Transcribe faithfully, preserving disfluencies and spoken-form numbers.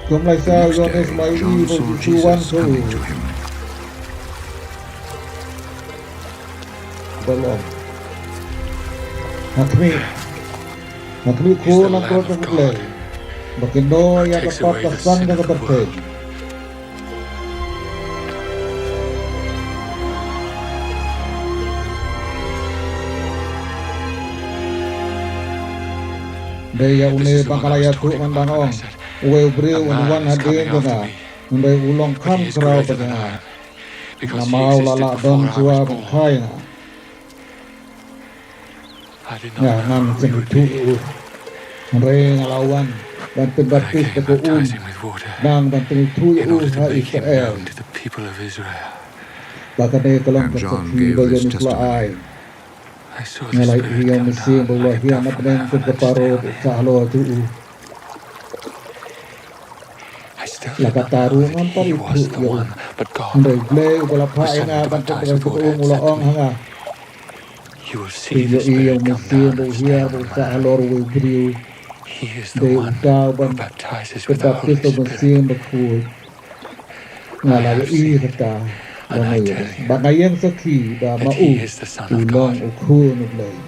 Kum lai sa u Ïoannis u la ïohi ba u Jisu u wan sha u. Ba u ong, ha khmih, ha khmih khun langbrot jong U Blei, ba kynnoh ïa ka pap ka sang jong ka pyrthei. Dei ïa une ba nga la ïathuh ngan dang ong, uwei u briew un wan hadien jong nga, hynrei u long kham khraw bad nga, namar u la lah don shuwa ban kha ïa nga. Nga ngam shym ithuh ïa u, hynrei nga la wan ban pynbaptis da ka um, nang ban pynithuh ïa u ha Israel. Ba kane ka long ka sakhi ba u Ïoannis u la ai. Nga la ïohi ïa u Mynsiem ba u la hiar na bneng kum ka parabor sha halor jong u. La katta ruh ngam pat ithuh ïa u. Hynrei U Blei uba la phah ïa nga ban pynbaptis da ka um u la ong ha nga, phin ïohi ïa u Mynsiem ba u hiar ba u sah halor uwei u briew. Dei uta uban pynbaptis da u Mynsiem Bakhuid. Nga la ïohi kata, ba nga ïeng, ba nga ïeng sakhi ba ma u u long u Khun U Blei.